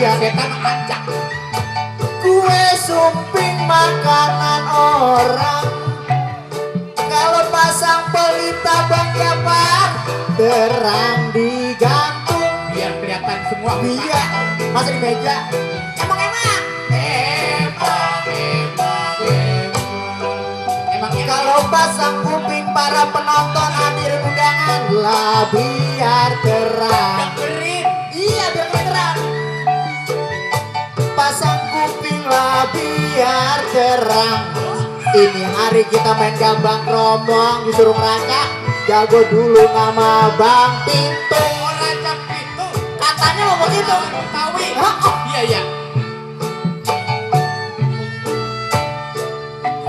iya. Setan acak. Kue sumping makanan orang. Kalau pasang pelita Bang Japar terang digantung. Biar kelihatan semua. Iya, masa di meja. Emang Kalau pasang kuping para penonton hadir undangan lah biar terang. dengerin. Iya biar terang. Pasang kuping lah biar terang. Ini hari kita main gambang kromong disuruh ngeracak. Jago dulu nama Bang Pintu. Orang cap itu. Katanya mau begitu. Tawi. Oh. Iya iya.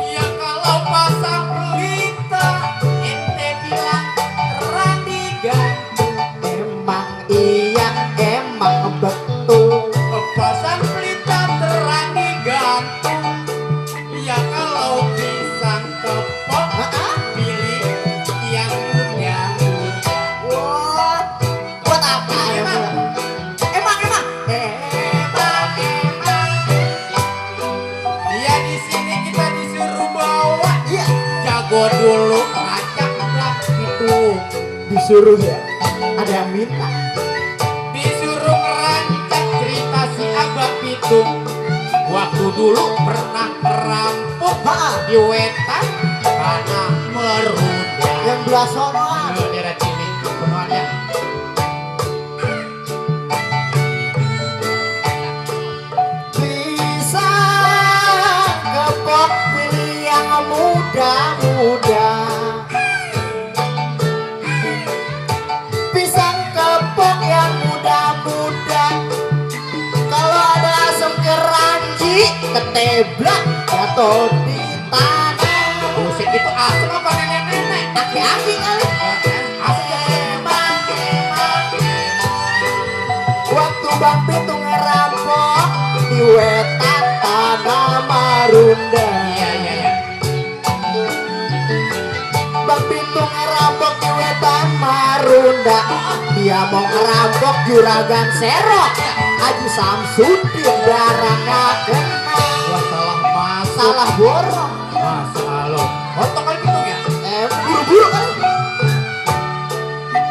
Ya kalau pasang pelita, ente bilang terang digantung. Emang iya, emang betul. Pasang pelita terang digantung. Ya kalau pisang kepok, pilih yang muda-muda. Wah, buat apa Emang. Emang. Ya di sini kita disuruh bawa. Iya, Jago dulu ngacak dah itu. disuruh ya. Ada yang minta. Disuruh ngerancak cerita si Abang Pitung. Waktu dulu pernah merampok di wetan karena meruda. Yang belah sonoan. Daerah sini semuanya. Bisa kepok pilih yang muda-muda. Pisang kepok yang muda-muda. Kalau ada asam keranji keteblak jatuh di tanah. Musik itu asem apa nenek-nenek? Aki-aki kali. Waktu Bang Pitung ngerampok di wetan tanah Marunda. Iya. Bang Pitung ngerampok di wetan Marunda. Dia mau ngerampok juragan Serok. Haji Samsudin darahnya kena. Wah salah masuk. Salah borong. Masalah lo. Otak kan gitu ya? Buru-buru kan.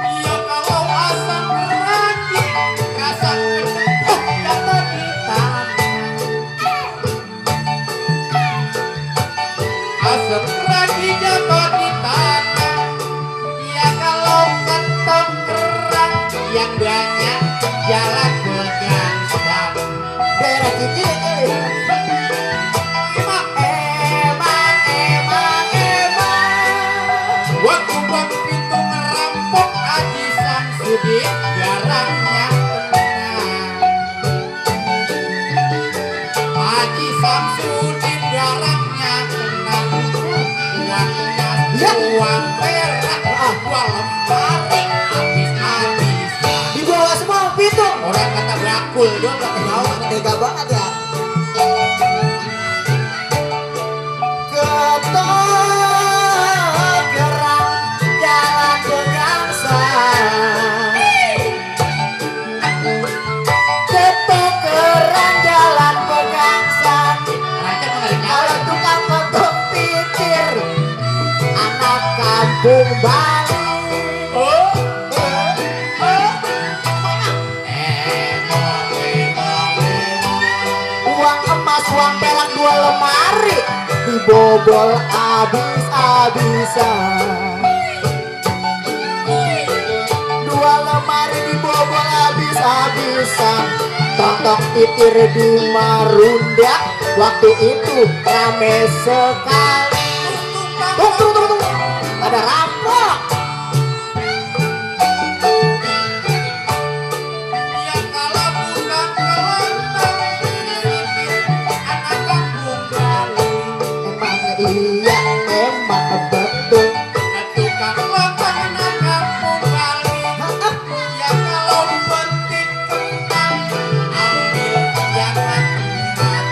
Iya kalau asam keranji rasa kepok jatuh di tanah. Asam keranji jatuh di tanah. Iya kalau kentong kerang yang banyak jalan begangsang. Daerah Cincin kali. Emang waktu Bang Pitung merampok Haji Samsudin garangnya kena. Haji Samsudin garangnya kena. Uangnya Ya. uang perak. Dua lemari habis-habisan. Dibawa semua Bang Pitung. Orang kata bakul doang gak kebawa. Tega banget ya. Ketok gerang jalan begangsang. Ketok gerang jalan begangsang. Rancak mengalir Kalau nyala. tukang ketok pikir anak kampung Bali. Oh. Uang emas, uang perak dua lemari dibobol habis-habisan. Dua lemari dibobol habis-habisan. Tontok titir di Marunda waktu itu rame sekali. Tunggu. Ada rampok. Ya kalau bukan kelontong, anak kampung Bali. Emang iya, emang betul. Tukang kelontong anak kampung Bali. Ya kalau penting kentang, ambil jangan kentang.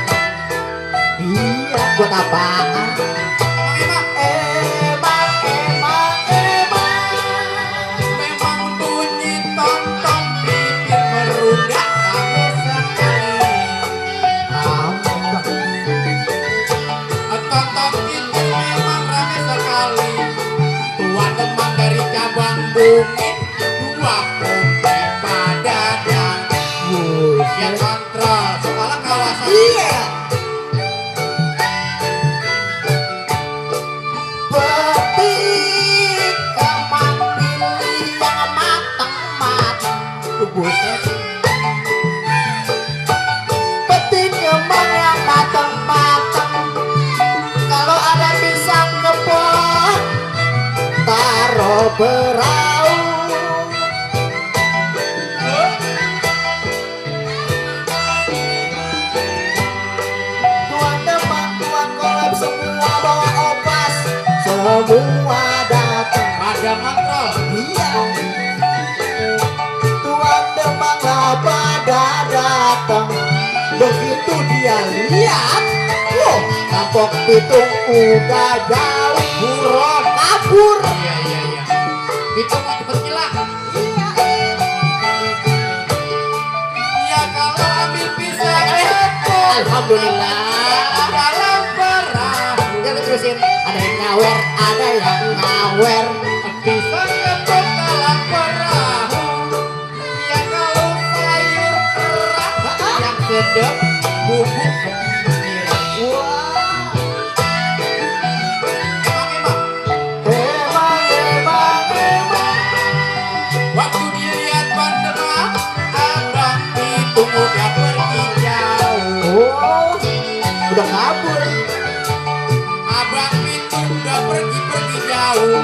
Iya, buat apaan? Memang bunyi tonton bibir merudak kamu sekali. gayungin dua kopi pada dan yang kontrol soalnya kawasan Iya. Petik kemang pilih yang matang-matang. Buset. Petik kemang yang matang-matang. Kalau ada pisang kepon, taruh perahu. Tuan teman, tuan kolab semua bawa opas. Semua datang. pada kontrol. Iya. Tuan demang pada datang. Begitu dia lihat, wah, Kampung Pitung udah jauh buron kabur. Iya iya iya. Itu mau cepet hilang. Ya kalau ambil pisang kepon. Alhamdulillah. Dalam perahu. Jangan terusin. Ada yang nyawer, ada yang nyawer. Pisang kepon dalam perahu. Ya kalau sayur kerang yang sedap bubuk kemiri. Wah, Emang emang. waktu dilihat pandemang, abang Pitung udah pergi jauh. Oh, udah kabur. Abang Pitung udah pergi jauh.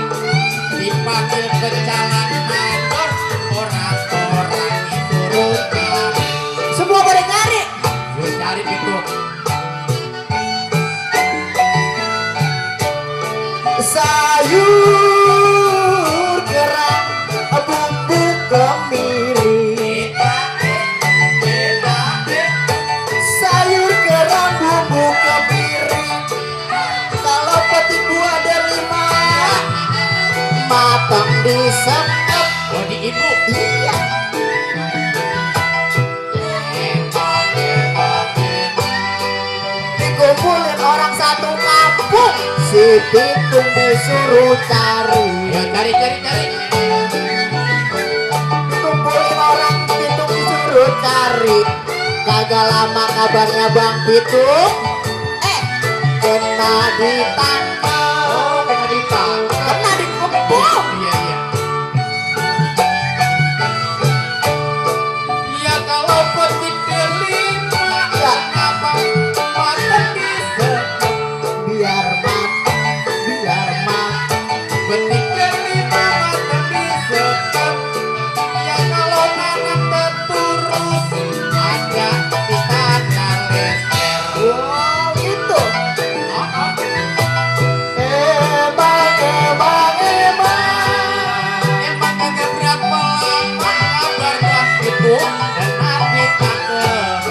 Dipanggil pecalang motor, orang-orang disuruh cari. Semua pada nyari. Gue cari Pitung. Sayur kerang, bumbu kemiri. Sayur kerang, bumbu kemiri. Kalau petik buah delima, matang disekep. Oh di ibu. Iya. Dikumpulin orang satu kampung, si Pitung disuruh cari. Ya cari. Kumpulin orang Pitung disuruh cari. Kagak lama kabarnya Bang Pitung kena ditangkap. Oh kena ditangkap. Kena dikepung. Iya iya. Ya kalau petik delima, Ya. kenapa matang disekep? Biar mat. Petik delima matang disekep. Ya kalau nanam terturus, ada di tanah leher. Wow, gitu. Oh, oh. Emang. Emang kagak berapa lama kabar Bang Pitung kena ditangkep.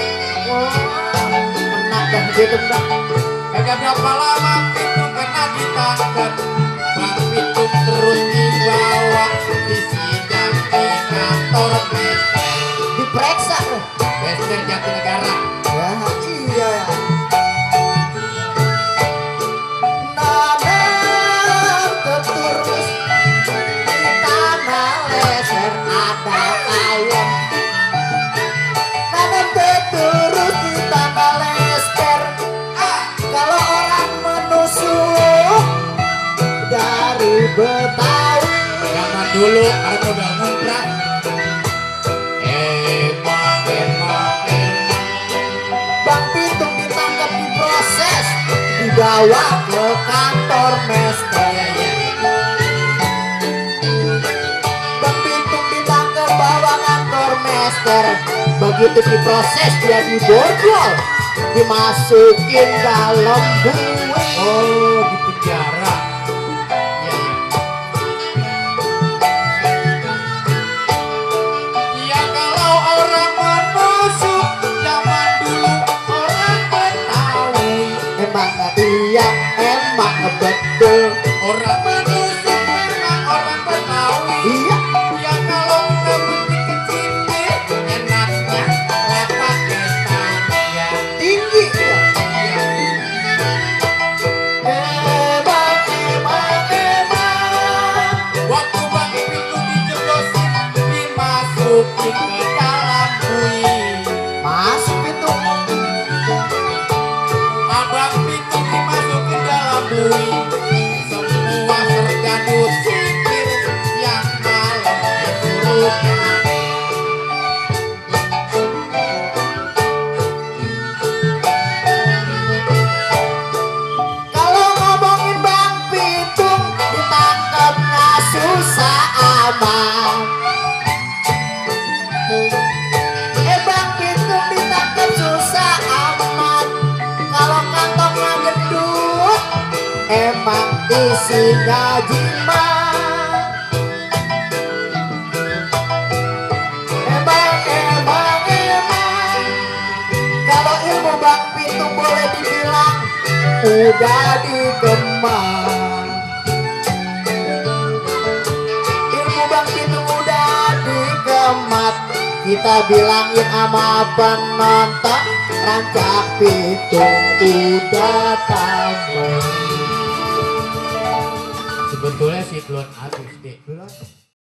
Wah, kena Bang Pitung dah. Kagak berapa lama Pitung kena ditangkap. Bang Pitung terus dibawa di sidang di kantor Mester. Diperiksa. Mester Jatinegara. Ya, iya. Nanam terturus di tanah leser ada ayam. Nanam terturus di tanah leser. Kalau orang menusuk dari Betawi. Zaman dulu karena udah ngumprah. Emang. Bang Pitung ditangkap, diproses, dibawa ke kantor Mester. Iya iya iya. Bang Pitung ditangkap, bawa kantor Mester. Begitu diproses dia diborgol, dimasukin dalam buih. Oh di penjara. Iya iya. Ya kalau orang menusuk zaman dulu orang Betawi. Emang betul. Orang menusuk memang orang Betawi. Iya. Ya kalau rambutnya kecipir enaknya lepas Italia. Tinggi ya. Iya. Emang. Waktu Bang Pitung di emang isinya jimat. Emang kalau ilmu Bang Pitung boleh dibilang udah dikemas. Ilmu Bang Pitung udah dikemas. Kita bilangin sama penonton Rancak Pitung udah tamat. Sebetulnya sih belum habis deh. Belum.